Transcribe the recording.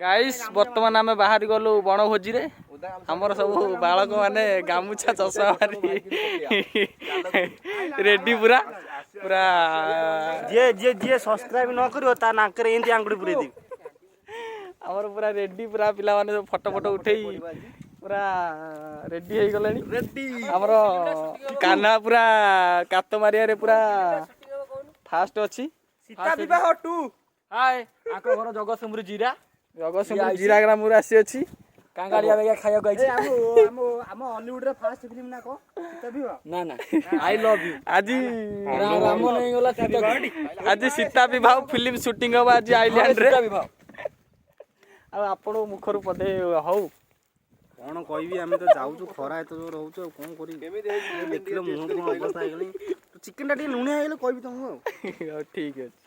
Guys, ବର୍ତ୍ତମାନ ଆମେ ବାହାରି ଗଲୁ ବଣଭୋଜିରେ। ଆମର ସବୁ ବାଳକ ମାନେ ଗାମୁଛା, ଚଷମା ମାରି ରେଡି ପୁରା ପୁରା। ଯିଏ ଯିଏ ଯିଏ ସବସ୍କ୍ରାଇବ ନ କରିବ, ତା ନାକରେ ଏମିତି ଆଙ୍ଗୁଠି ପୁରେଇ ଦେବି। ଆମର ପୁରା ରେଡି ପୁରା। ପିଲାମାନେ ସବୁ ଫଟୋ ଫଟୋ ଉଠେଇ ପୁରା ରେଡି ହେଇଗଲେଣି। ଆମର କାହ୍ନା ପୁରା କାତ ମାରିବାରେ ପୁରା ଫାଷ୍ଟ ଅଛି। ସୀତା ବିବାହ 2। ହାଏ, ଆଙ୍କ ଘର ଜଗତସିଂହପୁର ଜିରା। ଜଗତସିଂହପୁର ଜିରା ଗ୍ରାମରୁ ଆସିଅଛି। କାଙ୍ଗାଳିଆ ବେଗା ଖାଇବାକୁ ଆଇଛି। ଆମ ଆମ ଆମ ଅଲିଉଡ ର ଫାଷ୍ଟ ଫିଲ୍ମ ନା କଣ, ସୀତା ବିବାହ? ନା ନା, I love you. ଆଜି ରାମ ନେଇଗଲା ସୀତା। ଆଜି ସୀତା ବିବାହ ଫିଲ୍ମ ସୁଟିଂ ହବ ଆଜି ଆଇଲ୍ୟାଣ୍ଡରେ। ସୀତା ବିବାହ। ଆଉ ଆପଣଙ୍କ ମୁଖରୁ ପଦେ ହଉ। କଣ କହିବି? ଆମେ ତ ଯାଉଛୁ, ଖରା ଏତେ ଜୋର ରହୁଛୁ, ଆଉ କଣ କରିବି? ଦେଖିଲ, ମୁହଁ କଣ ଅବସ୍ଥା ହେଇଗଲାଣି। ଚିକେନ ଟା ଟିକେ ଲୁଣିଆ ହେଇଗଲେ କହିବି ତମକୁ ଆଉ। ହଉ, ଠିକ ଅଛି।